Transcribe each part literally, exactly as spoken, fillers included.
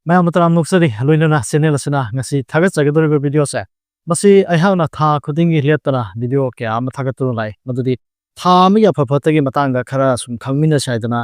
ꯃꯌꯥꯝ ꯇꯔꯥꯝ ꯅꯣꯛꯆꯔꯤ꯫ ꯂꯣꯏꯅꯅ ꯆꯦꯅꯦꯜ ꯑꯁꯤꯅ ꯉꯁꯤ ꯊꯥꯒꯠꯆꯒꯗꯧꯔꯤꯕ ꯚꯤꯗꯤꯑꯣꯁꯦ, ꯃꯁꯤ ꯑꯩꯍꯥꯛꯅ ꯊꯥ ꯈꯨꯗꯤꯡꯒꯤ ꯂꯦꯞꯇꯅ ꯚꯤꯗꯤꯑꯣ ꯀꯌꯥ ꯑꯃ ꯊꯥꯒꯠꯇꯨꯅ ꯂꯥꯛꯏ꯫ ꯃꯗꯨꯗꯤ ꯊꯥ ꯑꯃꯒꯤ ꯑꯐ ꯐꯠꯇꯒꯤ ꯃꯇꯥꯡꯗ ꯈꯔ ꯁꯨꯝ ꯈꯪꯃꯤꯟꯅꯁꯤ ꯍꯥꯏꯗꯅ,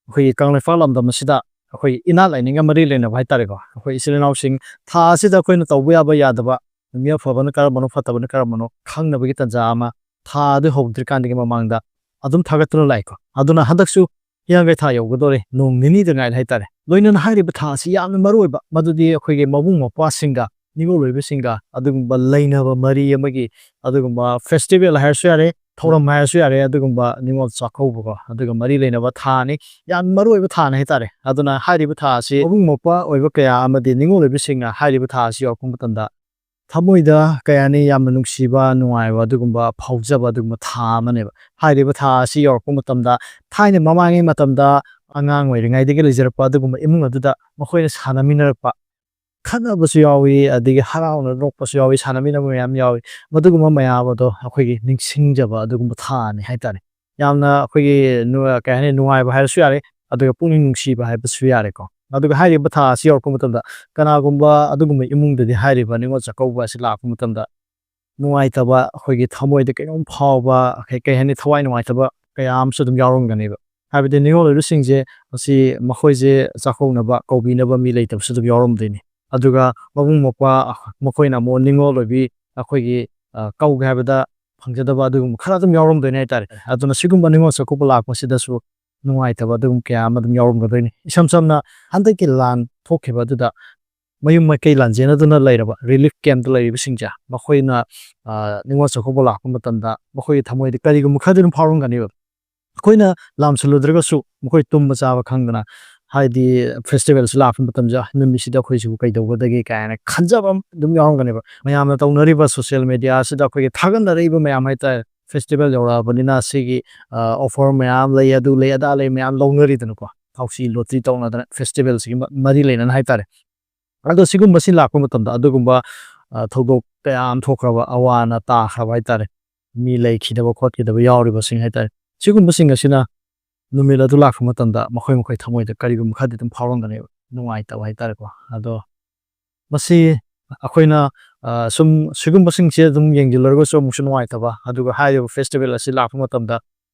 ꯑꯩꯈꯣꯏꯒꯤ ꯀꯪꯂꯩꯄꯥꯛ ꯂꯝꯗꯝ ꯑꯁꯤꯗ ꯑꯩꯈꯣꯏ ꯏꯅꯥꯠ ꯂꯥꯏꯅꯤꯡꯒ ꯃꯔꯤ ꯂꯩꯅꯕ ꯍꯥꯏꯇꯥꯔꯦꯀꯣ, ꯑꯩꯈꯣꯏ ꯏꯆꯤꯜ ꯏꯅꯥꯎꯁꯤꯡ ꯊꯥ ꯑꯁꯤꯗ ꯑꯩꯈꯣꯏꯅ ꯇꯧꯕ ꯌꯥꯕ ꯌꯥꯗꯕ, ꯅꯨꯃꯤꯠ ꯑꯐꯕꯅ ꯀꯔꯝꯕꯅꯣ, ꯐꯠꯇꯕꯅ ꯀꯔꯝꯕꯅꯣ ꯈꯪꯅꯕꯒꯤ ꯇꯥꯟꯖꯥ ꯑꯃ ꯊꯥ ꯑꯗꯨ ꯍꯧꯗ꯭ꯔꯤꯀꯥꯟꯗꯒꯤ ꯃꯃꯥꯡꯗ ꯑꯗꯨꯝ ꯊꯥꯒꯠꯇꯨꯅ ꯂꯥꯛꯏꯀꯣ꯫ ꯑꯗꯨꯅ ꯍꯟꯗꯛꯁꯨ ꯍꯤꯌꯥꯡꯒꯩ ꯊꯥ ꯌꯧꯒꯗꯧꯔꯦ, ꯅꯣꯡ ꯅꯤꯅꯤꯗ ꯉꯥꯏꯔꯦ ꯍꯥꯏꯇꯥꯔꯦ꯫ ꯂꯣꯏꯅꯅ ꯍꯥꯏꯔꯤꯕ ꯊꯥ ꯑꯁꯤ ꯌꯥꯝꯅ ꯃꯔꯨ ꯑꯣꯏꯕ, ꯃꯗꯨꯗꯤ ꯑꯩꯈꯣꯏꯒꯤ ꯃꯕꯨꯡ ꯃꯧꯄ꯭ꯋꯥꯁꯤꯡꯒ, ꯅꯤꯉꯣꯜ ꯑꯣꯏꯕꯁꯤꯡꯒ ꯑꯗꯨꯒꯨꯝꯕ ꯂꯩꯅꯕ ꯃꯔꯤ ꯑꯃꯒꯤ ꯑꯗꯨꯒꯨꯝꯕ ꯐꯦꯁꯇꯤꯚꯦꯜ ꯍꯥꯏꯔꯁꯨ ꯌꯥꯔꯦ, ꯊꯧꯔꯝ ꯍꯥꯏꯔꯁꯨ ꯌꯥꯔꯦ, ꯑꯗꯨꯒꯨꯝꯕ ꯅꯤꯉꯣꯜ ꯆꯥꯛꯀꯧꯕꯀꯣ, ꯑꯗꯨꯒ ꯃꯔꯤ ꯂꯩꯅꯕ ꯊꯥꯅꯤ꯫ ꯌꯥꯝ ꯃꯔꯨ ꯑꯣꯏꯕ ꯊꯥꯅꯤ ꯍꯥꯏꯇꯥꯔꯦ꯫ ꯑꯗꯨꯅ ꯍꯥꯏꯔꯤꯕ ꯊꯥ ꯑꯁꯤ ꯃꯕꯨꯡ ꯃꯧꯄ꯭ꯋꯥ ꯑꯣꯏꯕ ꯀꯌꯥ ꯑꯃꯗꯤ ꯅꯤꯉꯣꯜ ꯑꯣꯏꯕꯁꯤꯡꯅ ꯍꯥꯏꯔꯤꯕ ꯊꯥ ꯑꯁꯤ ꯌꯧꯔꯛꯄ ꯃꯇꯝꯗ ꯊꯃꯣꯏꯗ, ꯀꯩ ꯍꯥꯏꯅꯤ, ꯌꯥꯝꯅ ꯅꯨꯡꯁꯤꯕ, ꯅꯨꯡꯉꯥꯏꯕ ꯑꯗꯨꯒꯨꯝꯕ ꯐꯥꯎꯖꯕ ꯑꯗꯨꯒꯨꯝꯕ ꯊꯥ ꯑꯃꯅꯦꯕ꯫ ꯍꯥꯏꯔꯤꯕ ꯊꯥ ꯑꯁꯤ ꯌꯧꯔꯛꯄ ꯃꯇꯝꯗ ꯊꯥꯏꯅ ꯃꯃꯥꯡꯉꯩ ꯃꯇꯝꯗ ꯑꯉꯥꯡ ꯑꯣꯏꯔꯤꯉꯩꯗꯒꯤ ꯂꯩꯖꯔꯛꯄ ꯑꯗꯨꯒꯨꯝꯕ ꯏꯃꯨꯡ ꯑꯗꯨꯗ ꯃꯈꯣꯏꯅ ꯁꯥꯟꯅꯃꯤꯟꯅꯔꯛꯄ, ꯈꯠꯅꯕꯁꯨ ꯌꯥꯎꯏ, ꯑꯗꯒꯤ ꯍꯔꯥꯎꯅ ꯅꯣꯛꯄꯁꯨ ꯌꯥꯎꯏ, ꯁꯥꯟꯅꯃꯤꯟꯅꯕ ꯃꯌꯥꯝ ꯌꯥꯎꯏ꯫ ꯃꯗꯨꯒꯨꯝꯕ ꯃꯌꯥꯝ ꯑꯗꯣ ꯑꯩꯈꯣꯏꯒꯤ ꯅꯤꯡꯁꯤꯡꯖꯕ ꯑꯗꯨꯒꯨꯝꯕ ꯊꯥꯅꯤ ꯍꯥꯏꯇꯥꯔꯦ꯫ ꯌꯥꯝꯅ ꯑꯩꯈꯣꯏꯒꯤ ꯅꯨ-, ꯀꯩ ꯍꯥꯏꯅꯤ, ꯅꯨꯡꯉꯥꯏꯕ ꯍꯥꯏꯔꯁꯨ ꯌꯥꯔꯦ, ꯑꯗꯨꯒ ꯄꯨꯛꯅꯤꯡ ꯅꯨꯡꯁꯤꯕ ꯍꯥꯏꯕꯁꯨ ꯌꯥꯔꯦꯀꯣ꯫ ꯑꯗꯨꯒ ꯍꯥꯏꯔꯤꯕ ꯊꯥ ꯑꯁꯤ ꯌꯧꯔꯛꯄ ꯃꯇꯝꯗ ꯀꯅꯥꯒꯨꯝꯕ ꯑꯗꯨꯒꯨꯝꯕ ꯏꯃꯨꯡꯗꯗꯤ ꯍꯥꯏꯔꯤꯕ ꯅꯤꯉꯣꯜ ꯆꯥꯛꯀꯧꯕ ꯑꯁꯤ ꯂꯥꯛꯄ ꯃꯇꯝꯗ ꯅꯨꯡꯉꯥꯏꯇꯕ, ꯑꯩꯈꯣꯏꯒꯤ ꯊꯃꯣꯏꯗ ꯀꯩꯅꯣꯝ ꯐꯥꯎꯕ, ꯀꯩ, ꯀꯩ ꯍꯥꯏꯅꯤ, ꯊꯋꯥꯏ ꯅꯨꯡꯉꯥꯏꯇꯕ ꯀꯌꯥ ꯑꯃꯁꯨ ꯑꯗꯨꯝ ꯌꯥꯎꯔꯝꯒꯅꯦꯕ꯫ ꯍꯥꯏꯕꯗꯤ ꯅꯤꯉꯣꯜ ꯑꯣꯏꯕꯁꯤꯡꯁꯦ ꯃꯁꯤ ꯃꯈꯣꯏꯁꯦ ꯆꯥꯛꯀꯧꯅꯕ, ꯀꯧꯕꯤꯅꯕ ꯃꯤ ꯂꯩꯇꯕꯁꯨ ꯑꯗꯨꯝ ꯌꯥꯎꯔꯝꯗꯣꯏꯅꯤ꯫ ꯑꯗꯨꯒ ꯃꯕꯨꯡ ꯃꯧꯄ꯭ꯋꯥ ꯃꯈꯣꯏꯅ ꯑꯃꯨꯛ ꯅꯤꯉꯣꯜ ꯑꯣꯏꯕꯤ, ꯑꯩꯈꯣꯏꯒꯤ, ꯑ, ꯀꯧꯒꯦ ꯍꯥꯏꯕꯗ ꯐꯪꯖꯗꯕ ꯑꯗꯨꯒꯨꯝꯕ ꯈꯔ ꯑꯗꯨꯝ ꯌꯥꯎꯔꯝꯗꯣꯏꯅꯦ ꯍꯥꯏꯇꯥꯔꯦ꯫ ꯑꯗꯨꯅ ꯁꯤꯒꯨꯝꯕ ꯅꯤꯉꯣꯜ ꯆꯥꯛꯀꯧꯕ ꯂꯥꯛꯄꯁꯤꯗꯁꯨ ꯅꯨꯡꯉꯥꯏꯇꯕ ꯑꯗꯨꯒꯨꯝꯕ ꯀꯌꯥ ꯑꯃ ꯑꯗꯨꯝ ꯌꯥꯎꯔꯝꯒꯗꯣꯏꯅꯤ꯫ ꯏꯁꯝ ꯁꯝꯅ ꯍꯟꯗꯛꯀꯤ ꯂꯥꯟ ꯊꯣꯛꯈꯤꯕ ꯑꯗꯨꯗ ꯃꯌꯨꯝ ꯃꯀꯩ ꯂꯥꯟꯖꯦꯟꯅꯗꯨꯅ ꯂꯩꯔꯕ relief camp ꯇ ꯂꯩꯔꯤꯕꯁꯤꯡꯁꯦ, ꯃꯈꯣꯏꯅ, ꯑ, ꯅꯤꯉꯣꯜ ꯆꯥꯛꯀꯧꯕ ꯂꯥꯛꯄ ꯃꯇꯝꯗ ꯃꯈꯣꯏꯒꯤ ꯊꯃꯣꯏꯗ ꯀꯔꯤꯒꯨꯝꯕ ꯈꯔꯗꯤ ꯑꯗꯨꯝ ꯐꯥꯎꯔꯝꯒꯅꯦꯕ꯫ ꯑꯩꯈꯣꯏꯅ ꯂꯥꯝꯁꯤꯜꯂꯨꯗ꯭ꯔꯒꯁꯨ ꯃꯈꯣꯏ ꯇꯨꯝꯕ ꯆꯥꯕ ꯈꯪꯗꯅ, ꯍꯥꯏꯗꯤ festival ꯁꯤ ꯂꯥꯛꯄ ꯃꯇꯝꯁꯤꯗ, "ꯅꯨꯃꯤꯠꯁꯤꯗ ꯑꯩꯈꯣꯏꯁꯤꯕꯨ ꯀꯩꯗꯧꯒꯗꯒꯦ?" ꯀꯥꯏꯅ ꯈꯟꯖꯕ ꯑꯃ ꯑꯗꯨꯝ ꯌꯥꯎꯔꯝꯒꯅꯦꯕ꯫ ꯃꯌꯥꯝꯅ ꯇꯧꯅꯔꯤꯕ social media ꯁꯤꯗ ꯑꯩꯈꯣꯏꯒꯤ ꯊꯥꯒꯠꯅꯔꯛꯏꯕ ꯃꯌꯥꯝ ꯍꯥꯏꯇꯥꯔꯦ, festival ꯌꯧꯔꯛꯑꯕꯅꯤꯅ ꯁꯤꯒꯤ, ꯑ, offer ꯃꯌꯥꯝ ꯂꯩ, ꯑꯗꯨ ꯂꯩ, ꯑꯗꯥ ꯂꯩ, ꯃꯌꯥꯝ ꯂꯧꯅꯔꯤꯗꯅꯀꯣ, ꯊꯥꯎꯁꯤ lottery ꯇꯧꯅꯗꯅ festival ꯁꯤꯒꯤ ꯃ-, ꯃꯔꯤ ꯂꯩꯅꯅ ꯍꯥꯏꯇꯥꯔꯦ꯫ ꯑꯗꯣ ꯁꯤꯒꯨꯝꯕꯁꯤ ꯂꯥꯛꯄ ꯃꯇꯝꯗ ꯑꯗꯨꯒꯨꯝꯕ, ꯑ, ꯊꯧꯗꯣꯛ ꯀꯌꯥ ꯑꯃ ꯊꯣꯛꯈ꯭ꯔꯕ, ꯑꯋꯥ ꯑꯅꯥ ꯇꯥꯈ꯭ꯔꯕ ꯍꯥꯏꯇꯥꯔꯦ, ꯃꯤ ꯂꯩꯈꯤꯗꯕ ꯈꯣꯠꯈꯤꯗꯕ ꯌꯥꯎꯔꯤꯕꯁꯤꯡ ꯍꯥꯏꯇꯥꯔꯦ, ꯁꯤꯒꯨꯝꯕꯁꯤꯡ ꯑꯁꯤꯅ ꯅꯨꯃꯤꯠ ꯑꯗꯨ ꯂꯥꯛꯄ ꯃꯇꯝꯗ ꯃꯈꯣꯏ ꯃꯈꯣꯏ ꯊꯃꯣꯏꯗ ꯀꯔꯤꯒꯨꯝꯕ ꯈꯔꯗꯤ ꯑꯗꯨꯝ ꯐꯥꯎꯔꯝꯒꯅꯦꯕ꯫ ꯅꯨꯡꯉꯥꯏꯇꯕ ꯍꯥꯏꯇꯥꯔꯦꯀꯣ꯫ ꯑꯗꯣ ꯃꯁꯤ ꯑꯩꯈꯣꯏꯅ, ꯑ, ꯁꯨꯝ ꯁꯤꯒꯨꯝꯕꯁꯤꯡꯁꯦ ꯑꯗꯨꯝ ꯌꯦꯡꯁꯤꯜꯂꯨꯔꯒꯁꯨ ꯑꯃꯨꯛꯁꯨ ꯅꯨꯡꯉꯥꯏꯇꯕ, ꯑꯗꯨꯒ ꯍꯥꯏꯔꯤꯕ festival ꯑꯁꯤ ꯂꯥꯛꯄ ꯃꯇꯝꯗ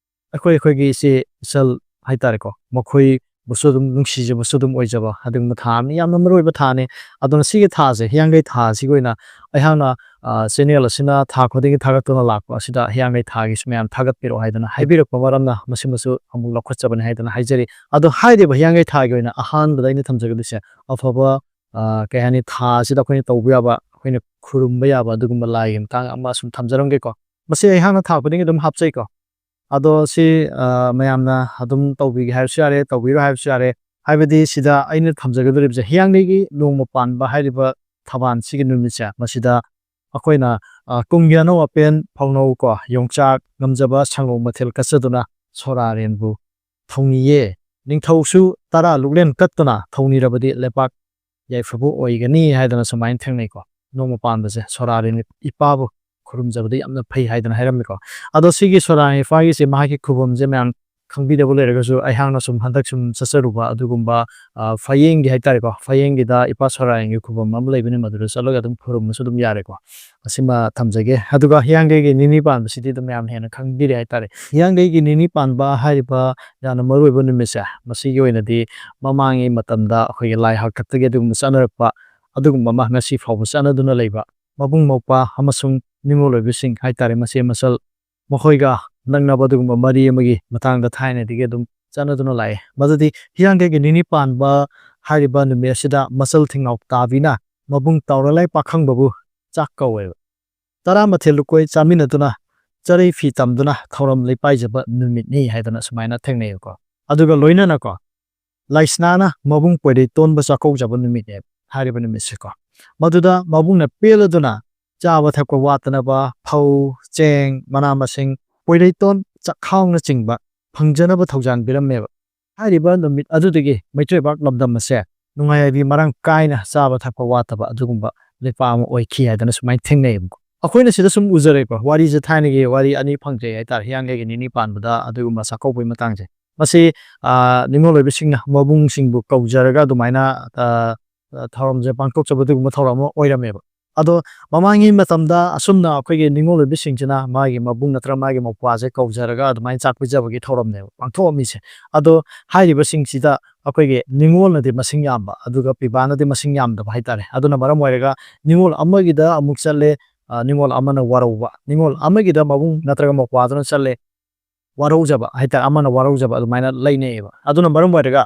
ꯑꯩꯈꯣꯏ ꯑꯩꯈꯣꯏꯒꯤ ꯏꯆꯦ ꯏꯆꯜ ꯍꯥꯏꯇꯥꯔꯦꯀꯣ, ꯃꯈꯣꯏꯕꯨꯁꯨ ꯑꯗꯨꯝ ꯅꯨꯡꯁꯤꯖꯕꯁꯨ ꯑꯗꯨꯝ ꯑꯣꯏꯖꯕ, ꯑꯗꯨꯒꯨꯝꯕ ꯊꯥ ꯑꯃꯅꯤ, ꯌꯥꯝꯅ ꯃꯔꯨ ꯑꯣꯏꯕ ꯊꯥꯅꯤ꯫ ꯑꯗꯨꯅ ꯁꯤꯒꯤ ꯊꯥꯁꯦ, ꯍꯤꯌꯥꯡꯒꯩ ꯊꯥ ꯑꯁꯤꯒꯤ ꯑꯣꯏꯅ ꯑꯩꯍꯥꯛꯅ, ꯑ, channel ꯑꯁꯤꯅ ꯊꯥ ꯈꯨꯗꯤꯡꯒꯤ ꯊꯥꯒꯠꯇꯨꯅ ꯂꯥꯛꯄ ꯑꯁꯤꯗ ꯍꯤꯌꯥꯡꯒꯩ ꯊꯥꯒꯤꯁꯨ ꯃꯌꯥꯝ ꯊꯥꯒꯠꯄꯤꯔꯛꯑꯣ ꯍꯥꯏꯗꯅ ꯍꯥꯏꯕꯤꯔꯛꯄ ꯃꯔꯝꯅ ꯃꯁꯤꯃꯁꯨ ꯑꯃꯨꯛ ꯂꯧꯈꯠꯆꯕꯅꯤ ꯍꯥꯏꯗꯅ ꯍꯥꯏꯖꯔꯤ꯫ ꯑꯗꯣ ꯍꯥꯏꯔꯤꯕ ꯍꯤꯌꯥꯡꯒꯩ ꯊꯥꯒꯤ ꯑꯣꯏꯅ ꯑꯍꯥꯟꯕꯗ ꯑꯩꯅ ꯊꯝꯖꯒꯗꯣꯏꯁꯦ, ꯑꯐꯕ, ꯑ, ꯀꯩ ꯍꯥꯏꯅꯤ, ꯊꯥ ꯑꯁꯤꯗ ꯑꯩꯈꯣꯏꯅ ꯇꯧꯕ ꯌꯥꯕ, ꯑꯩꯈꯣꯏꯅ ꯈꯨꯔꯨꯝꯕ ꯌꯥꯕ ꯑꯗꯨꯒꯨꯝꯕ ꯂꯥꯏꯒꯤ ꯃꯇꯥꯡ ꯑꯃ ꯁꯨꯝ ꯊꯝꯖꯔꯝꯒꯦꯀꯣ꯫ ꯃꯁꯤ ꯑꯩꯍꯥꯛꯅ ꯊꯥ ꯈꯨꯗꯤꯡꯒꯤ ꯑꯗꯨꯝ ꯍꯥꯞꯆꯩꯀꯣ꯫ ꯑꯗꯣ ꯁꯤ, ꯑ, ꯃꯌꯥꯝꯅ ꯑꯗꯨꯝ ꯇꯧꯕꯤꯒꯦ ꯍꯥꯏꯔꯁꯨ ꯌꯥꯔꯦ, ꯇꯧꯕꯤꯔꯣꯏ ꯍꯥꯏꯔꯁꯨ ꯌꯥꯔꯦ꯫ ꯍꯥꯏꯕꯗꯤ ꯁꯤꯗ ꯑꯩꯅ ꯊꯝꯖꯒꯗꯧꯔꯤꯕꯁꯦ, ꯍꯤꯌꯥꯡꯒꯩꯒꯤ ꯅꯣꯡꯃ ꯄꯥꯟꯕ ꯍꯥꯏꯔꯤꯕ ꯊꯕꯥꯟꯁꯤꯒꯤ ꯅꯨꯃꯤꯠꯁꯦ, ꯃꯁꯤꯗ ꯑꯩꯈꯣꯏꯅ, ꯑ, ꯀꯨꯝꯒꯤ ꯑꯅꯧ ꯑꯄꯦꯟ ꯐꯧꯅꯧ ꯀꯣ, ꯌꯣꯡꯆꯥꯛ ꯉꯝꯖꯕ ꯁꯪꯒꯣꯝ ꯃꯊꯦꯜ ꯀꯠꯆꯗꯨꯅ ꯁꯣꯔꯥꯔꯦꯟꯕꯨ ꯊꯧꯅꯤꯌꯦ꯫ ꯅꯤꯡꯊꯧꯁꯨ ꯇꯔꯥ ꯂꯨꯛꯂꯦꯟ ꯀꯠꯇꯨꯅ ꯊꯧꯅꯤꯔꯕꯗꯤ ꯂꯩꯄꯥꯛ ꯌꯥꯏꯐꯕ ꯑꯣꯏꯒꯅꯤ ꯍꯥꯏꯗꯅ ꯁꯨꯃꯥꯏꯅ ꯊꯦꯡꯅꯩꯀꯣ꯫ ꯅꯣꯡꯃ ꯄꯥꯟꯕꯁꯦ ꯁꯣꯔꯥꯔꯦꯟ ꯏꯄꯥꯕꯨ ꯈꯨꯔꯨꯝꯖꯕꯗ ꯌꯥꯝꯅ ꯐꯩ ꯍꯥꯏꯗꯅ ꯍꯥꯏꯔꯝꯃꯤꯀꯣ꯫ ꯑꯗꯣ ꯁꯤꯒꯤ ꯁꯣꯔꯥꯔꯦꯟ ꯏꯄꯥꯒꯤꯁꯦ ꯃꯍꯥꯛꯀꯤ ꯈꯨꯕꯝꯁꯦ ꯃꯌꯥꯝ ꯈꯪꯕꯤꯗꯕ ꯂꯩꯔꯒꯁꯨ ꯑꯩꯍꯥꯛꯅ ꯁꯨꯝ ꯍꯟꯗꯛ ꯁꯨꯝ ꯆꯠꯆꯔꯨꯕ ꯑꯗꯨꯒꯨꯝꯕ, ꯑ, ꯐꯌꯦꯡꯒꯤ ꯍꯥꯏꯇꯥꯔꯦꯀꯣ, ꯐꯌꯦꯡꯒꯤꯗ ꯏꯄꯥ ꯁꯣꯔꯥꯔꯦꯟꯒꯤ ꯈꯨꯕꯝ ꯑꯃ ꯂꯩꯕꯅꯤ, ꯃꯗꯨꯗ ꯆꯠꯂꯒ ꯑꯗꯨꯝ ꯈꯨꯔꯨꯝꯕꯁꯨ ꯑꯗꯨꯝ ꯌꯥꯔꯦꯀꯣ꯫ ꯑꯁꯤꯃ ꯊꯝꯖꯒꯦ꯫ ꯑꯗꯨꯒ ꯍꯤꯌꯥꯡꯒꯩꯒꯤ ꯅꯤꯅꯤ ꯄꯥꯟꯕꯁꯤꯗꯤ ꯑꯗꯨꯝ ꯃꯌꯥꯝꯅ ꯍꯦꯟꯅ ꯈꯪꯕꯤꯔꯦ ꯍꯥꯏꯇꯥꯔꯦ꯫ ꯍꯤꯌꯥꯡꯒꯩꯒꯤ ꯅꯤꯅꯤ ꯄꯥꯟꯕ ꯍꯥꯏꯔꯤꯕ ꯌꯥꯝꯅ ꯃꯔꯨꯑꯣꯏꯕ ꯅꯨꯃꯤꯠꯁꯦ, ꯃꯁꯤꯒꯤ ꯑꯣꯏꯅꯗꯤ ꯃꯃꯥꯡꯒꯤ ꯃꯇꯝꯗ ꯑꯩꯈꯣꯏꯒꯤ ꯂꯥꯏ ꯍꯥꯛꯇꯛꯇꯒꯤ ꯑꯗꯨꯒꯨꯝꯕ ꯆꯠꯅꯔꯛꯄ ꯑꯗꯨꯒꯨꯝꯕ ꯑꯃ ꯉꯁꯤ ꯐꯥꯎꯕ ꯆꯠꯅꯗꯨꯅ ꯂꯩꯕ, ꯃꯕꯨꯡ ꯃꯧꯄ꯭ꯋꯥ ꯑꯃꯁꯨꯡ ꯅꯤꯉꯣꯜ ꯑꯣꯏꯕꯁꯤꯡ ꯍꯥꯏꯇꯥꯔꯦ, ꯃꯆꯦ ꯃꯆꯜ ꯃꯈꯣꯏꯒ ꯅꯛꯅꯕ ꯑꯗꯨꯒꯨꯝꯕ ꯃꯔꯤ ꯑꯃꯒꯤ ꯃꯇꯥꯡꯗ ꯊꯥꯏꯅꯗꯒꯤ ꯑꯗꯨꯝ ꯆꯠꯅꯗꯨꯅ ꯂꯥꯛꯑꯦ꯫ ꯃꯗꯨꯗꯤ ꯍꯤꯌꯥꯡꯒꯩꯒꯤ ꯅꯤꯅꯤ ꯄꯥꯟꯕ ꯍꯥꯏꯔꯤꯕ ꯅꯨꯃꯤꯠ ꯑꯁꯤꯗ ꯃꯆꯜ ꯊꯤꯡꯅꯥꯎ ꯇꯥꯕꯤꯅ ꯃꯕꯨꯡ ꯇꯥꯎꯔꯂꯥꯏ ꯄꯥꯈꯪꯕꯕꯨ ꯆꯥꯛ ꯀꯧꯋꯦꯕ꯫ ꯇꯔꯥꯃꯊꯦꯜ ꯂꯨꯀꯣꯏ ꯆꯥꯃꯤꯟꯅꯗꯨꯅ ꯆꯔꯩ ꯐꯤ ꯇꯝꯗꯨꯅ ꯊꯧꯔꯝ ꯂꯩꯄꯥꯏꯖꯕ ꯅꯨꯃꯤꯠꯅꯤ ꯍꯥꯏꯗꯅ ꯁꯨꯃꯥꯏꯅ ꯊꯦꯡꯅꯩꯕꯀꯣ꯫ ꯑꯗꯨꯒ ꯂꯣꯏꯅꯅꯀꯣ, ꯂꯥꯏꯁꯅꯥꯅ ꯃꯕꯨꯡ ꯄꯣꯏꯔꯩ ꯇꯣꯟꯕ ꯆꯥꯛꯀꯧꯖꯕ ꯅꯨꯃꯤꯠꯅꯦꯕ ꯍꯥꯏꯔꯤꯕ ꯅꯨꯃꯤꯠꯁꯦꯀꯣ꯫ ꯃꯗꯨꯗ ꯃꯕꯨꯡꯅ ꯄꯦꯜꯂꯗꯨꯅ ꯆꯥꯕ ꯊꯛꯄ ꯋꯥꯠꯇꯅꯕ ꯐꯧ, ꯆꯦꯡ, ꯃꯅꯥ ꯃꯁꯤꯡ, ꯄꯣꯏꯔꯩꯇꯣꯟ, ꯆꯥꯛꯈꯥꯎꯅꯆꯤꯡꯕ ꯐꯪꯖꯅꯕ ꯊꯧꯖꯥꯟꯕꯤꯔꯝꯃꯦꯕ꯫ ꯍꯥꯏꯔꯤꯕ ꯅꯨꯃꯤꯠ ꯑꯗꯨꯗꯒꯤ ꯃꯩꯇ꯭ꯔꯩꯕꯥꯛ ꯂꯝꯗꯝ ꯑꯁꯦ ꯅꯨꯡꯉꯥꯏ ꯌꯥꯏꯕꯤ ꯃꯔꯥꯡ ꯀꯥꯏꯅ ꯆꯥꯕ ꯊꯛꯄ ꯋꯥꯠꯇꯕ ꯑꯗꯨꯒꯨꯝꯕ ꯂꯩꯄꯥꯛ ꯑꯃ ꯑꯣꯏꯈꯤ ꯍꯥꯏꯗꯅ ꯁꯨꯃꯥꯏꯅ ꯊꯦꯡꯅꯩꯌꯦꯕꯀꯣ꯫ ꯑꯩꯈꯣꯏꯅ ꯁꯤꯗ ꯁꯨꯝ ꯎꯖꯔꯦꯀꯣ, ꯋꯥꯔꯤꯁꯦ ꯊꯥꯏꯅꯒꯤ ꯋꯥꯔꯤ ꯑꯅꯤ ꯐꯪꯖꯩ ꯍꯥꯏꯇꯥꯔꯦ, ꯍꯤꯌꯥꯡꯒꯩꯒꯤ ꯅꯤꯅꯤ ꯄꯥꯟꯕꯗ ꯑꯗꯨꯒꯨꯝꯕ ꯆꯥꯛꯀꯧꯕꯒꯤ ꯃꯇꯥꯡꯁꯦ꯫ ꯃꯁꯤ, ꯑ, ꯅꯤꯡꯉꯣꯜ ꯑꯣꯏꯕꯁꯤꯡꯅ ꯃꯕꯨꯡꯁꯤꯡꯕꯨ ꯀꯧꯖꯔꯒ ꯑꯗꯨꯃꯥꯏꯅ, ꯑ, ꯑ, ꯊꯧꯔꯝꯁꯦ ꯄꯥꯡꯊꯣꯛꯆꯕ ꯑꯗꯨꯒꯨꯝꯕ ꯊꯧꯔꯝ ꯑꯃ ꯑꯣꯏꯔꯝꯃꯦꯕ꯫ ꯑꯗꯣ ꯃꯃꯥꯡꯒꯤ ꯃꯇꯝꯗ ꯑꯁꯨꯝꯅ ꯑꯩꯈꯣꯏꯒꯤ ꯅꯤꯡꯉꯣꯜ ꯑꯣꯏꯕꯁꯤꯡꯁꯤꯅ ꯃꯥꯒꯤ ꯃꯕꯨꯡ ꯅꯠꯇ꯭ꯔꯒ ꯃꯥꯒꯤ ꯃꯧꯄ꯭ꯋꯥꯁꯦ ꯀꯧꯖꯔꯒ ꯑꯗꯨꯃꯥꯏꯅ ꯆꯥꯛ ꯄꯤꯖꯕꯒꯤ ꯊꯧꯔꯝꯅꯦꯕ ꯄꯥꯡꯊꯣꯛꯑꯝꯃꯤꯁꯦ꯫ ꯑꯗꯣ ꯍꯥꯏꯔꯤꯕꯁꯤꯡꯁꯤꯗ ꯑꯩꯈꯣꯏꯒꯤ ꯅꯤꯡꯉꯣꯜꯅꯗꯤ ꯃꯁꯤꯡ ꯌꯥꯝꯕ, ꯑꯗꯨꯒ ꯄꯤꯕꯥꯅꯗꯤ ꯃꯁꯤꯡ ꯌꯥꯝꯗꯕ ꯍꯥꯏꯇꯥꯔꯦ꯫ ꯑꯗꯨꯅ ꯃꯔꯝ ꯑꯣꯏꯔꯒ ꯅꯤꯡꯉꯣꯜ ꯑꯃꯒꯤꯗ ꯑꯃꯨꯛ ꯆꯠꯂꯦ, ꯑ, ꯅꯤꯡꯉꯣꯜ ꯑꯃꯅ ꯋꯥꯔꯧꯕ, ꯅꯤꯡꯉꯣꯜ ꯑꯃꯒꯤꯗ ꯃꯕꯨꯡ ꯅꯠꯇ꯭ꯔꯒ ꯃꯧꯄ꯭ꯋꯥꯗꯨꯅ ꯆꯠꯂꯦ, ꯋꯥꯔꯧꯖꯕ ꯍꯥꯏꯇꯥꯔꯦ, ꯑꯃꯅ ꯋꯥꯔꯧꯖꯕ ꯑꯗꯨꯃꯥꯏꯅ ꯂꯩꯅꯩꯌꯦꯕ꯫ ꯑꯗꯨꯅ ꯃꯔꯝ ꯑꯣꯏꯔꯒ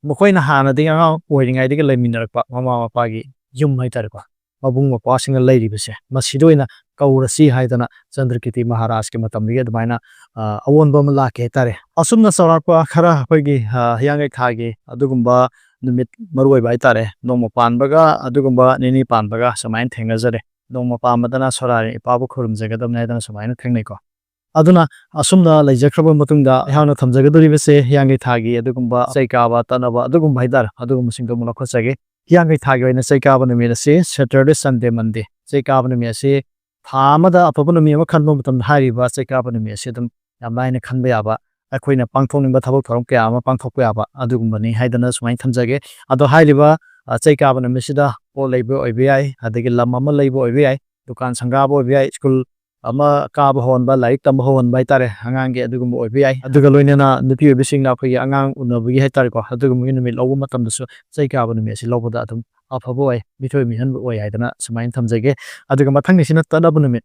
ꯃꯈꯣꯏꯅ ꯍꯥꯟꯅꯗꯒꯤ ꯑꯉꯥꯡ ꯑꯣꯏꯔꯤꯉꯩꯗꯒꯤ ꯂꯩꯃꯤꯟꯅꯔꯛꯄ ꯃꯃꯥ ꯃꯄꯥꯒꯤ ꯌꯨꯝ ꯍꯥꯏꯇꯥꯔꯦꯀꯣ, ꯃꯕꯨꯡ ꯃꯧꯄ꯭ꯋꯥꯁꯤꯡꯅ ꯂꯩꯔꯤꯕꯁꯦ, ꯃꯁꯤꯗ ꯑꯣꯏꯅ ꯀꯧꯔꯁꯤ ꯍꯥꯏꯗꯅ ꯆꯟꯗ꯭ꯔꯀꯤꯇꯤ ꯃꯍꯥꯔꯥꯖꯀꯤ ꯃꯇꯝꯗꯒꯤ ꯑꯗꯨꯃꯥꯏꯅ, ꯑ, ꯑꯑꯣꯟꯕ ꯑꯃ ꯂꯥꯛꯀꯦ ꯍꯥꯏꯇꯥꯔꯦ꯫ ꯑꯁꯨꯝꯅ ꯆꯥꯎꯔꯥꯛꯄ ꯈꯔ ꯑꯩꯈꯣꯏꯒꯤ, ꯑ, ꯍꯤꯌꯥꯡꯒꯩ ꯊꯥꯒꯤ ꯑꯗꯨꯒꯨꯝꯕ ꯅꯨꯃꯤꯠ ꯃꯔꯨ ꯑꯣꯏꯕ ꯍꯥꯏꯇꯥꯔꯦ, ꯅꯣꯡꯃ ꯄꯥꯟꯕꯒ ꯑꯗꯨꯒꯨꯝꯕ ꯅꯤꯅꯤ ꯄꯥꯟꯕꯒ ꯁꯨꯃꯥꯏꯅ ꯊꯦꯡꯅꯖꯔꯦ꯫ ꯅꯣꯡꯃ ꯄꯥꯟꯕꯗꯅ ꯁꯣꯔꯥꯔꯦꯟ ꯏꯄꯥꯕꯨ ꯈꯨꯔꯨꯝꯖꯒꯗꯕꯅꯤ ꯍꯥꯏꯗꯅ ꯁꯨꯃꯥꯏꯅ ꯊꯦꯡꯅꯩꯀꯣ꯫ ꯑꯗꯨꯅ ꯑꯁꯨꯝꯅ ꯂꯩꯖꯈ꯭ꯔꯕ ꯃꯇꯨꯡꯗ ꯑꯩꯍꯥꯛꯅ ꯊꯝꯖꯒꯗꯧꯔꯤꯕꯁꯦ ꯍꯤꯌꯥꯡꯒꯩ ꯊꯥꯒꯤ ꯑꯗꯨꯒꯨꯝꯕ ꯆꯩ ꯀꯥꯕ ꯇꯠꯅꯕ ꯑꯗꯨꯒꯨꯝꯕ ꯍꯥꯏꯇꯥꯔꯦ, ꯑꯗꯨꯒꯨꯝꯕꯁꯤꯡꯗꯣ ꯑꯃꯨꯛ ꯂꯧꯈꯠꯆꯒꯦ꯫ ꯍꯤꯌꯥꯡꯒꯩ ꯊꯥꯒꯤ ꯑꯣꯏꯅ ꯆꯩ ꯀꯥꯕ ꯅꯨꯃꯤꯠ ꯑꯁꯤ Saturday, Sunday, Monday꯫ ꯆꯩ ꯀꯥꯕ ꯅꯨꯃꯤꯠ ꯑꯁꯤ ꯊꯥ ꯑꯃꯗ ꯑꯐꯕ ꯅꯨꯃꯤꯠ ꯑꯃ ꯈꯟꯕ ꯃꯇꯝꯗ ꯍꯥꯏꯔꯤꯕ ꯆꯩ ꯀꯥꯕ ꯅꯨꯃꯤꯠ ꯑꯁꯤ ꯑꯗꯨꯝ ꯌꯥꯝ ꯂꯥꯏꯅ ꯈꯟꯕ ꯌꯥꯕ, ꯑꯩꯈꯣꯏꯅ ꯄꯥꯡꯊꯣꯛꯅꯤꯡꯕ ꯊꯕꯛ ꯊꯧꯔꯝ ꯀꯌꯥ ꯑꯃ ꯄꯥꯡꯊꯣꯛꯄ ꯌꯥꯕ ꯑꯗꯨꯒꯨꯝꯕꯅꯤ ꯍꯥꯏꯗꯅ ꯁꯨꯃꯥꯏꯅ ꯊꯝꯖꯒꯦ꯫ ꯑꯗꯣ ꯍꯥꯏꯔꯤꯕ, ꯑ, ꯆꯩ ꯀꯥꯕ ꯅꯨꯃꯤꯠꯁꯤꯗ ꯄꯣꯠ ꯂꯩꯕ ꯑꯣꯏꯕ ꯌꯥꯏ, ꯑꯗꯒꯤ ꯂꯝ ꯑꯃ ꯂꯩꯕ ꯑꯣꯏꯕ ꯌꯥꯏ, ꯗꯨꯀꯥꯟ ꯁꯪꯒꯥꯕ ꯑꯣꯏꯕ ꯌꯥꯏ, ꯁ꯭ꯀꯨꯜ ꯑꯃ ꯀꯥꯕ ꯍꯧꯍꯟꯕ, ꯂꯥꯏꯔꯤꯛ ꯇꯝꯕ ꯍꯧꯍꯟꯕ ꯍꯥꯏꯇꯥꯔꯦ, ꯑꯉꯥꯡꯒꯤ ꯑꯗꯨꯒꯨꯝꯕ ꯑꯣꯏꯕ ꯌꯥꯏ꯫ ꯑꯗꯨꯒ ꯂꯣꯏꯅꯅ ꯅꯨꯄꯤ ꯑꯣꯏꯕꯤꯁꯤꯡꯅ ꯑꯩꯈꯣꯏꯒꯤ ꯑꯉꯥꯡ ꯎꯅꯕꯒꯤ ꯍꯥꯏꯇꯥꯔꯦꯀꯣ, ꯑꯗꯨꯒꯨꯝꯕꯒꯤ ꯅꯨꯃꯤꯠ ꯂꯧꯕ ꯃꯇꯝꯗꯁꯨ ꯆꯩ ꯀꯥꯕ ꯅꯨꯃꯤꯠ ꯑꯁꯤ ꯂꯧꯕꯗ ꯑꯗꯨꯝ ꯑꯐꯕ ꯑꯣꯏ, ꯃꯤꯊꯣꯏ ꯃꯤꯍꯦꯟꯕ ꯑꯣꯏ ꯍꯥꯏꯗꯅ ꯁꯨꯃꯥꯏꯅ ꯊꯝꯖꯒꯦ꯫ ꯑꯗꯨꯒ ꯃꯊꯪꯒꯤꯁꯤꯅ ꯇꯠꯅꯕ ꯅꯨꯃꯤꯠ꯫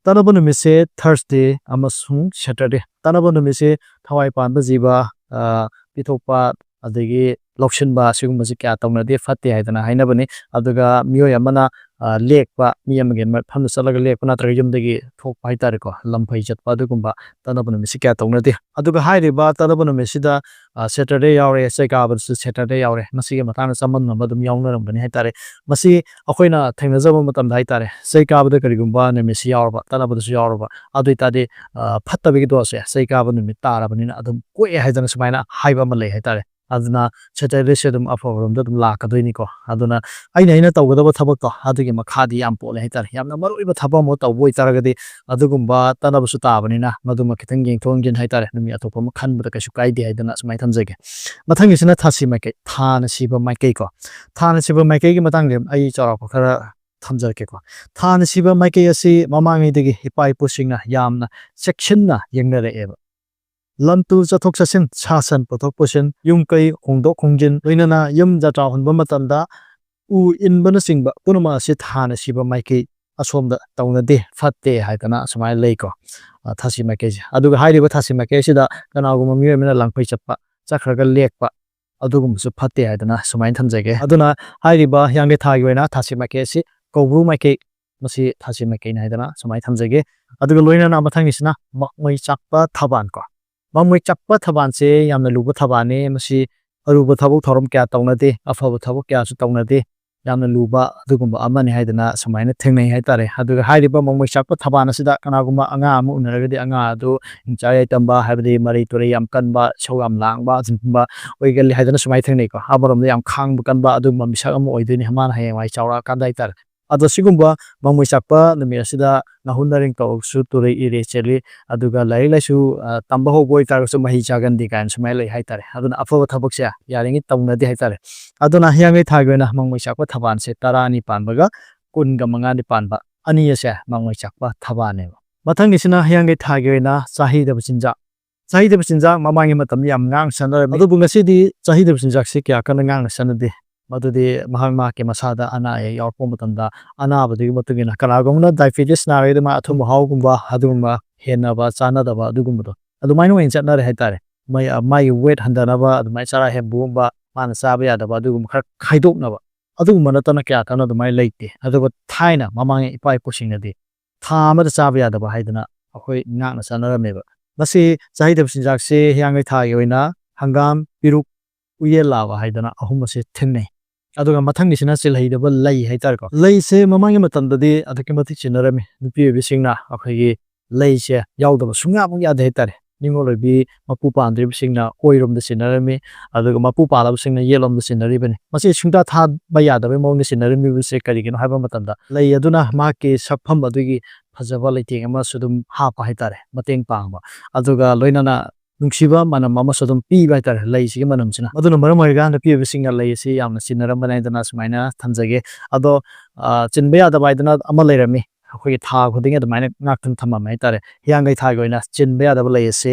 ꯇꯠꯅꯕ ꯅꯨꯃꯤꯠꯁꯦ Thursday ꯑꯃꯁꯨꯡ Saturday꯫ ꯇꯠꯅꯕ ꯅꯨꯃꯤꯠꯁꯦ ꯊꯋꯥꯏ ꯄꯥꯟꯕ ꯖꯤꯕ, ꯑ, ꯄꯤꯊꯣꯛꯄ, ꯑꯗꯒꯤ ꯂꯧꯁꯤꯟꯕ, ꯁꯤꯒꯨꯝꯕꯁꯤ ꯀꯌꯥ ꯇꯧꯅꯗꯦ, ꯐꯠꯇꯦ ꯍꯥꯏꯗꯅ ꯍꯥꯏꯅꯕꯅꯤ꯫ ꯑꯗꯨꯒ ꯃꯤꯑꯣꯏ ꯑꯃꯅ, ꯑ, ꯂꯦꯛꯄ, ꯃꯤ ꯑꯃꯒꯤ ꯃꯐꯝꯗ ꯆꯠꯂꯒ ꯂꯦꯛꯄ ꯅꯠꯇ꯭ꯔꯒ ꯌꯨꯝꯗꯒꯤ ꯊꯣꯛꯄ ꯍꯥꯏꯇꯥꯔꯦꯀꯣ, ꯂꯝ ꯐꯩ ꯆꯠꯄ, ꯑꯗꯨꯒꯨꯝꯕ ꯇꯠꯅꯕ ꯅꯨꯃꯤꯠꯁꯤ ꯀꯌꯥ ꯇꯧꯅꯗꯦ꯫ ꯑꯗꯨꯒ ꯍꯥꯏꯔꯤꯕ ꯇꯠꯅꯕ ꯅꯨꯃꯤꯠꯁꯤꯗ, ꯑ, Saturday ꯌꯥꯎꯔꯦ, ꯆꯩ ꯀꯥꯕꯗꯁꯨ Saturday ꯌꯥꯎꯔꯦ, ꯃꯁꯤꯒꯤ ꯃꯇꯥꯡꯗ ꯆꯃꯝꯅꯕ ꯑꯗꯨꯝ ꯌꯥꯎꯅꯔꯝꯒꯅꯤ ꯍꯥꯏꯇꯥꯔꯦ꯫ ꯃꯁꯤ ꯑꯩꯈꯣꯏꯅ ꯊꯦꯡꯅꯖꯕ ꯃꯇꯝꯗ ꯍꯥꯏꯇꯥꯔꯦ, ꯆꯩ ꯀꯥꯕꯗ ꯀꯔꯤꯒꯨꯝꯕ ꯅꯨꯃꯤꯠꯁꯤ ꯌꯥꯎꯔꯕ, ꯇꯠꯅꯕꯗꯁꯨ ꯌꯥꯎꯔꯕ, ꯑꯗꯨ ꯑꯣꯏꯇꯥꯔꯗꯤ, ꯑ, ꯐꯠꯇꯕꯒꯤ ꯗꯣꯁꯁꯦ ꯆꯩ ꯀꯥꯕ ꯅꯨꯃꯤꯠ ꯇꯥꯔꯕꯅꯤꯅ ꯑꯗꯨꯝ ꯀꯣꯛꯑꯦ ꯍꯥꯏꯗꯅ ꯁꯨꯃꯥꯏꯅ ꯍꯥꯏꯕ ꯑꯃ ꯂꯩ ꯍꯥꯏꯇꯥꯔꯦ꯫ ꯑꯗꯨꯅ Saturdayꯁꯦ ꯑꯗꯨꯝ ꯑꯐꯕꯔꯣꯝꯗ ꯑꯗꯨꯝ ꯂꯥꯛꯀꯗꯣꯏꯅꯤꯀꯣ꯫ ꯑꯗꯨꯅ ꯑꯩꯅ, ꯑꯩꯅ ꯇꯧꯒꯗꯕ ꯊꯕꯛꯇꯣ ꯑꯗꯨꯒꯤ ꯃꯈꯥꯗꯤ ꯌꯥꯝ ꯄꯣꯜꯂꯦ ꯍꯥꯏꯇꯥꯔꯦ꯫ ꯌꯥꯝꯅ ꯃꯔꯨ ꯑꯣꯏꯕ ꯊꯕꯛ ꯑꯃ ꯇꯧꯕ ꯑꯣꯏꯇꯥꯔꯒꯗꯤ ꯑꯗꯨꯒꯨꯝꯕ ꯇꯠꯅꯕꯁꯨ ꯇꯥꯕꯅꯤꯅ ꯃꯗꯨꯃ ꯈꯤꯇꯪ ꯌꯦꯡꯊꯣꯛ ꯌꯦꯡꯁꯤꯟ ꯍꯥꯏꯇꯥꯔꯦ꯫ ꯅꯨꯃꯤꯠ ꯑꯇꯣꯞꯄ ꯑꯃ ꯈꯟꯕꯗ ꯀꯩꯁꯨ ꯀꯥꯏꯗꯦ ꯍꯥꯏꯗꯅ ꯁꯨꯃꯥꯏꯅ ꯊꯝꯖꯒꯦ꯫ ꯃꯊꯪꯒꯤꯁꯤꯅ ꯊꯥꯁꯤ ꯃꯥꯏꯀꯩ, ꯊꯥꯅ ꯁꯤꯕ ꯃꯥꯏꯀꯩ ꯀꯣ꯫ ꯊꯥꯅ ꯁꯤꯕ ꯃꯥꯏꯀꯩꯒꯤ ꯃꯇꯥꯡꯗ ꯑꯩ ꯆꯥꯎꯔꯥꯛꯄ ꯈꯔ ꯊꯝꯖꯔꯛꯀꯦꯀꯣ꯫ ꯊꯥꯅ ꯁꯤꯕ ꯃꯥꯏꯀꯩ ꯑꯁꯤ ꯃꯃꯥꯡꯉꯩꯗꯒꯤ ꯏꯄꯥ ꯏꯄꯨꯁꯤꯡꯅ ꯌꯥꯝꯅ ꯆꯦꯛꯁꯤꯟꯅ ꯌꯦꯡꯅꯔꯛꯑꯦꯕ꯫ ꯂꯝ ꯇꯨ ꯆꯠꯊꯣꯛ ꯆꯠꯁꯤꯟ, ꯁꯥ ꯁꯟ ꯄꯨꯊꯣꯛ ꯄꯨꯁꯤꯟ, ꯌꯨꯝ ꯀꯩ ꯍꯣꯡꯗꯣꯛ ꯍꯣꯡꯖꯤꯟ, ꯂꯣꯏꯅꯅ ꯌꯨꯝ ꯖꯇ꯭ꯔꯥ ꯍꯨꯟꯕ ꯃꯇꯝꯗ ꯎ ꯏꯟꯕꯅꯆꯤꯡꯕ ꯄꯨꯝꯅꯃꯛ ꯑꯁꯤ ꯊꯥꯅ ꯁꯤꯕ ꯃꯥꯏꯀꯩ ꯑꯁꯣꯝꯗ ꯇꯧꯅꯗꯦ, ꯐꯠꯇꯦ ꯍꯥꯏꯗꯅ ꯑꯁꯨꯃꯥꯏꯅ ꯂꯩꯀꯣ꯫ ꯑ, ꯊꯥꯁꯤ ꯃꯥꯏꯀꯩꯁꯦ꯫ ꯑꯗꯨꯒ ꯍꯥꯏꯔꯤꯕ ꯊꯥꯁꯤ ꯃꯥꯏꯀꯩ ꯑꯁꯤꯗ ꯀꯅꯥꯒꯨꯝꯕ ꯃꯤꯑꯣꯏ ꯑꯃꯅ ꯂꯥꯡꯐꯩ ꯆꯠꯄ, ꯆꯠꯈ꯭ꯔꯒ ꯂꯦꯛꯄ, ꯑꯗꯨꯒꯨꯝꯕꯁꯨ ꯐꯠꯇꯦ ꯍꯥꯏꯗꯅ ꯁꯨꯃꯥꯏꯅ ꯊꯝꯖꯒꯦ꯫ ꯑꯗꯨꯅ ꯍꯥꯏꯔꯤꯕ ꯍꯤꯌꯥꯡꯒꯩ ꯊꯥꯒꯤ ꯑꯣꯏꯅ ꯊꯥꯁꯤ ꯃꯥꯏꯀꯩ ꯑꯁꯤ ꯀꯧꯕ꯭ꯔꯨ ꯃꯥꯏꯀꯩ, ꯃꯁꯤ ꯊꯥꯁꯤ ꯃꯥꯏꯀꯩꯅꯤ ꯍꯥꯏꯗꯅ ꯁꯨꯃꯥꯏꯅ ꯊꯝꯖꯒꯦ꯫ ꯑꯗꯨꯒ ꯂꯣꯏꯅꯅ ꯃꯊꯪꯒꯤꯁꯤꯅ ꯃꯃꯣꯏ ꯆꯥꯛꯄ ꯊꯕꯥꯟ ꯀꯣ꯫ ꯃꯃꯣꯏ ꯆꯥꯛꯄ ꯊꯕꯥꯟꯁꯦ ꯌꯥꯝꯅ ꯂꯨꯕ ꯊꯕꯥꯟꯅꯤ꯫ ꯃꯁꯤ ꯑꯔꯨꯕ ꯊꯕꯛ ꯊꯧꯔꯝ ꯀꯌꯥ ꯇꯧꯅꯗꯦ, ꯑꯐꯕ ꯊꯕꯛ ꯀꯌꯥꯁꯨ ꯇꯧꯅꯗꯦ꯫ ꯌꯥꯝꯅ ꯂꯨꯕ ꯑꯗꯨꯒꯨꯝꯕ ꯑꯃꯅꯤ ꯍꯥꯏꯗꯅ ꯁꯨꯃꯥꯏꯅ ꯊꯦꯡꯅꯩ ꯍꯥꯏꯇꯥꯔꯦ꯫ ꯑꯗꯨꯒ ꯍꯥꯏꯔꯤꯕ ꯃꯃꯣꯏ ꯆꯥꯛꯄ ꯊꯕꯥꯟ ꯑꯁꯤꯗ ꯀꯅꯥꯒꯨꯝꯕ ꯑꯉꯥꯡ ꯑꯃ ꯎꯅꯔꯒꯗꯤ ꯑꯉꯥꯡ ꯑꯗꯨ ꯍꯤꯡꯆꯥ ꯌꯥꯏꯇꯝꯕ, ꯍꯥꯏꯕꯗꯤ ꯃꯔꯩ ꯇꯨꯔꯩ ꯌꯥꯝ ꯀꯟꯕ, ꯏꯁꯧ ꯌꯥꯝ ꯂꯥꯡꯕ ꯑꯗꯨꯒꯨꯝꯕ ꯑꯣꯏꯒꯜꯂꯤ ꯍꯥꯏꯗꯅ ꯁꯨꯃꯥꯏꯅ ꯊꯦꯡꯅꯩꯀꯣ꯫ ꯑꯃꯔꯣꯝꯗ ꯌꯥꯝ ꯈꯥꯡꯕ ꯀꯟꯕ ꯑꯗꯨꯒꯨꯝꯕ ꯃꯤꯁꯛ ꯑꯃ ꯑꯣꯏꯗꯣꯏꯅꯤ ꯃꯥꯅ ꯍꯌꯦꯡꯋꯥꯏ ꯆꯥꯎꯔꯛꯑꯀꯥꯟꯗ ꯍꯥꯏꯇꯥꯔꯦ꯫ ꯑꯗꯣ ꯁꯤꯒꯨꯝꯕ ꯃꯃꯣꯏ ꯆꯥꯛꯄ ꯅꯨꯃꯤꯠ ꯑꯁꯤꯗ ꯅꯥꯍꯨꯠ ꯅꯥꯔꯦꯡ ꯇꯧꯔꯒꯁꯨ ꯇꯨꯔꯩ ꯏꯔꯦ ꯆꯦꯜꯂꯤ, ꯑꯗꯨꯒ ꯂꯥꯏꯔꯤꯛ ꯂꯥꯏꯁꯨ, ꯑ, ꯇꯝꯕ ꯍꯧꯕ ꯑꯣꯏꯇꯥꯔꯒꯁꯨ ꯃꯍꯩ ꯆꯥꯒꯟꯗꯦ ꯀꯥꯏꯅ ꯁꯨꯃꯥꯏꯅ ꯂꯩ ꯍꯥꯏꯇꯥꯔꯦ꯫ ꯑꯗꯨꯅ ꯑꯐꯕ ꯊꯕꯛꯁꯦ ꯌꯥꯔꯤꯉꯩ ꯇꯧꯅꯗꯦ ꯍꯥꯏꯇꯥꯔꯦ꯫ ꯑꯗꯨꯅ ꯍꯤꯌꯥꯡꯒꯩ ꯊꯥꯒꯤ ꯑꯣꯏꯅ ꯃꯃꯣꯏ ꯆꯥꯛꯄ ꯊꯕꯥꯟꯁꯦ ꯇꯔꯥꯅꯤ ꯄꯥꯟꯕꯒ ꯀꯨꯟꯒ ꯃꯉꯥꯅꯤ ꯄꯥꯟꯕ ꯑꯅꯤ ꯑꯁꯦ ꯃꯃꯣꯏ ꯆꯥꯛꯄ ꯊꯕꯥꯟꯅꯦꯕ꯫ ꯃꯊꯪꯒꯤꯁꯤꯅ ꯍꯤꯌꯥꯡꯒꯩ ꯊꯥꯒꯤ ꯑꯣꯏꯅ ꯆꯥꯍꯩꯗꯕ ꯆꯤꯟꯖꯥꯛ꯫ ꯆꯥꯍꯩꯗꯕ ꯆꯤꯟꯖꯥꯛ ꯃꯃꯥꯡꯒꯤ ꯃꯇꯝꯗ ꯌꯥꯝ ꯉꯥꯡꯅ ꯆꯠꯅꯔꯝꯃꯤ, ꯑꯗꯨꯕꯨ ꯉꯁꯤꯗꯤ ꯆꯥꯍꯩꯗꯕ ꯆꯤꯟꯖꯥꯛꯁꯤ ꯀꯌꯥ ꯀꯟꯅ ꯉꯥꯡꯅ ꯆꯠꯅꯗꯦ꯫ ꯃꯗꯨꯗꯤ ꯃꯍꯥꯛ ꯃꯍꯥꯛꯀꯤ ꯃꯁꯥꯗ ꯑꯅꯥ ꯑꯌꯦꯛ ꯌꯥꯎꯔꯛꯄ ꯃꯇꯝꯗ ꯑꯅꯥꯕꯗꯨꯒꯤ ꯃꯇꯨꯡ ꯏꯟꯅ ꯀꯅꯥꯒꯨꯝꯕꯅ diabetes ꯅꯥꯔꯒꯗꯤ ꯃꯥ ꯑꯊꯨꯝ ꯑꯍꯥꯎꯒꯨꯝꯕ ꯑꯗꯨꯒꯨꯝꯕ ꯍꯦꯟꯅꯕ ꯆꯥꯅꯗꯕ ꯑꯗꯨꯒꯨꯝꯕꯗꯣ ꯑꯗꯨꯃꯥꯏꯅ ꯑꯣꯏꯅ ꯆꯠꯅꯔꯦ ꯍꯥꯏꯇꯥꯔꯦ꯫ ꯃꯥꯏ-, ꯃꯥꯒꯤ weight ꯍꯟꯊꯅꯕ ꯑꯗꯨꯃꯥꯏꯅ ꯆꯔꯥ ꯍꯦꯟꯕꯒꯨꯝꯕ, ꯃꯥꯅ ꯆꯥꯕ ꯌꯥꯗꯕ ꯑꯗꯨꯒꯨꯝꯕ ꯈꯔ ꯈꯥꯏꯗꯣꯛꯅꯕ ꯑꯗꯨꯒꯨꯝꯕ ꯅꯠꯇꯅ ꯀꯌꯥ ꯀꯟꯅ ꯑꯗꯨꯃꯥꯏꯅ ꯂꯩꯇꯦ꯫ ꯑꯗꯨꯒ ꯊꯥꯏꯅ ꯃꯃꯥꯡꯉꯩ ꯏꯄꯥ ꯏꯄꯨꯁꯤꯡꯅꯗꯤ ꯊꯥ ꯑꯃꯗ ꯆꯥꯕ ꯌꯥꯗꯕ ꯍꯥꯏꯗꯅ ꯑꯩꯈꯣꯏ ꯉꯥꯛꯅ ꯆꯠꯅꯔꯝꯃꯦꯕ꯫ ꯃꯁꯤ ꯆꯥꯍꯩꯗꯕ ꯆꯤꯟꯖꯥꯛꯁꯦ ꯍꯤꯌꯥꯡꯒꯩ ꯊꯥꯒꯤ ꯑꯣꯏꯅ ꯍꯪꯒꯥꯝ, ꯄꯦꯔꯨꯛ, ꯎꯌꯦꯟ ꯂꯥꯕ ꯍꯥꯏꯗꯅ ꯑꯍꯨꯝ ꯑꯁꯤ ꯊꯦꯡꯅꯩ꯫ ꯑꯗꯨꯒ ꯃꯊꯪꯒꯤꯁꯤꯅ ꯆꯤꯜꯍꯩꯗꯕ ꯂꯩ ꯍꯥꯏꯇꯥꯔꯦꯀꯣ꯫ ꯂꯩꯁꯦ ꯃꯃꯥꯡꯒꯤ ꯃꯇꯝꯗꯗꯤ ꯑꯗꯨꯛꯀꯤ ꯃꯇꯤꯛ ꯆꯤꯟꯅꯔꯝꯃꯤ꯫ ꯅꯨꯄꯤ ꯑꯣꯏꯕꯤꯁꯤꯡꯅ ꯑꯩꯈꯣꯏꯒꯤ ꯂꯩꯁꯦ ꯌꯥꯎꯗꯕ ꯁꯨꯡꯌꯥꯃꯛ ꯌꯥꯗꯦ ꯍꯥꯏꯇꯥꯔꯦ꯫ ꯅꯤꯡꯉꯣꯜ ꯑꯣꯏꯕꯤ ꯃꯄꯨ ꯄꯥꯟꯗ꯭ꯔꯤꯕꯁꯤꯡꯅ ꯑꯣꯏꯔꯣꯝꯗ ꯆꯤꯟꯅꯔꯝꯃꯤ, ꯑꯗꯨꯒ ꯃꯄꯨ ꯄꯥꯜꯂꯕꯁꯤꯡꯅ ꯌꯦꯠꯂꯣꯝꯗ ꯆꯤꯟꯅꯔꯤꯕꯅꯤ꯫ ꯃꯁꯤ ꯁꯨꯡꯊꯥ ꯊꯥꯕ ꯌꯥꯗꯕꯒꯤ ꯃꯑꯣꯡꯗ ꯆꯤꯟꯅꯔꯝꯃꯤꯕꯁꯦ ꯀꯔꯤꯒꯤꯅꯣ ꯍꯥꯏꯕ ꯃꯇꯝꯗ, ꯂꯩ ꯑꯗꯨꯅ ꯃꯍꯥꯛꯀꯤ ꯁꯛꯐꯝ ꯑꯗꯨꯒꯤ ꯐꯖꯕ ꯂꯩꯇꯦꯡ ꯑꯃꯁꯨ ꯑꯗꯨꯝ ꯍꯥꯞꯄ ꯍꯥꯏꯇꯥꯔꯦ, ꯃꯇꯦꯡ ꯄꯥꯡꯕ, ꯑꯗꯨꯒ ꯂꯣꯏꯅꯅ ꯅꯨꯡꯁꯤꯕ ꯃꯅꯝ ꯑꯃꯁꯨ ꯑꯗꯨꯝ ꯄꯤꯕ ꯍꯥꯏꯇꯥꯔꯦ ꯂꯩꯁꯤꯒꯤ ꯃꯅꯝꯁꯤꯅ꯫ ꯃꯗꯨꯅ ꯃꯔꯝ ꯑꯣꯏꯔꯒ ꯅꯨꯄꯤ ꯑꯣꯏꯕꯁꯤꯡꯅ ꯂꯩ ꯑꯁꯤ ꯌꯥꯝꯅ ꯆꯤꯟꯅꯔꯝꯕꯅꯤ ꯍꯥꯏꯗꯅ ꯁꯨꯃꯥꯏꯅ ꯊꯝꯖꯒꯦ꯫ ꯑꯗꯣ, ꯑ, ꯆꯤꯟꯕ ꯌꯥꯗꯕ ꯍꯥꯏꯗꯅ ꯑꯃ ꯂꯩꯔꯝꯃꯤ꯫ ꯑꯩꯈꯣꯏꯒꯤ ꯊꯥ ꯈꯨꯗꯤꯡꯒꯤ ꯑꯗꯨꯃꯥꯏꯅ ꯉꯥꯛꯇꯨꯅ ꯊꯝꯃꯝꯃꯦ ꯍꯥꯏꯇꯥꯔꯦ꯫ ꯍꯤꯌꯥꯡꯒꯩ ꯊꯥꯒꯤ ꯑꯣꯏꯅ ꯆꯤꯟꯕ ꯌꯥꯗꯕ ꯂꯩ ꯑꯁꯤ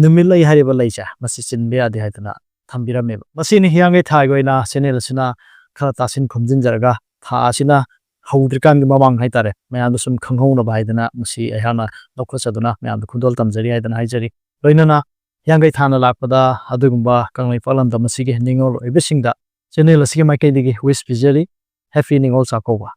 ꯅꯨꯃꯤꯠꯂꯩ ꯍꯥꯏꯔꯤꯕ ꯂꯩꯁꯦ, ꯃꯁꯤ ꯆꯤꯟꯕ ꯌꯥꯗꯦ ꯍꯥꯏꯗꯅ ꯊꯝꯕꯤꯔꯝꯃꯦꯕ꯫ ꯃꯁꯤꯅꯤ ꯍꯤꯌꯥꯡꯒꯩ ꯊꯥꯒꯤ ꯑꯣꯏꯅ ꯆꯦꯅꯦꯜ ꯑꯁꯤꯅ ꯈꯔ ꯇꯥꯁꯤꯟ ꯈꯣꯝꯖꯤꯟꯖꯔꯒ, ꯊꯥ ꯑꯁꯤꯅ ꯍꯧꯗ꯭ꯔꯤꯀꯥꯟꯒꯤ ꯃꯃꯥꯡ ꯍꯥꯏꯇꯥꯔꯦ, ꯃꯌꯥꯝꯗ ꯁꯨꯝ ꯈꯪꯍꯧꯅꯕ ꯍꯥꯏꯗꯅ ꯃꯁꯤ ꯑꯩꯍꯥꯛꯅ ꯂꯧꯈꯠꯆꯗꯨꯅ ꯃꯌꯥꯝꯗ ꯈꯨꯗꯣꯜ ꯇꯝꯖꯔꯤ ꯍꯥꯏꯗꯅ ꯍꯥꯏꯖꯔꯤ꯫ ꯂꯣꯏꯅꯅ ꯍꯤꯌꯥꯡꯒꯩ ꯊꯥꯅ ꯂꯥꯛꯄꯗ ꯑꯗꯨꯒꯨꯝꯕ ꯀꯪꯂꯩꯄꯥꯛ ꯂꯝꯗꯝ ꯑꯁꯤꯒꯤ ꯅꯤꯡꯉꯣꯜ ꯑꯣꯏꯕꯁꯤꯡꯗ ꯆꯦꯅꯦꯜ ꯑꯁꯤꯒꯤ ꯃꯥꯏꯀꯩꯗꯒꯤ wish ꯄꯤꯖꯔꯤ꯫ Happy ꯅꯤꯡꯉꯣꯜ ꯆꯥꯛꯀꯧꯕ꯫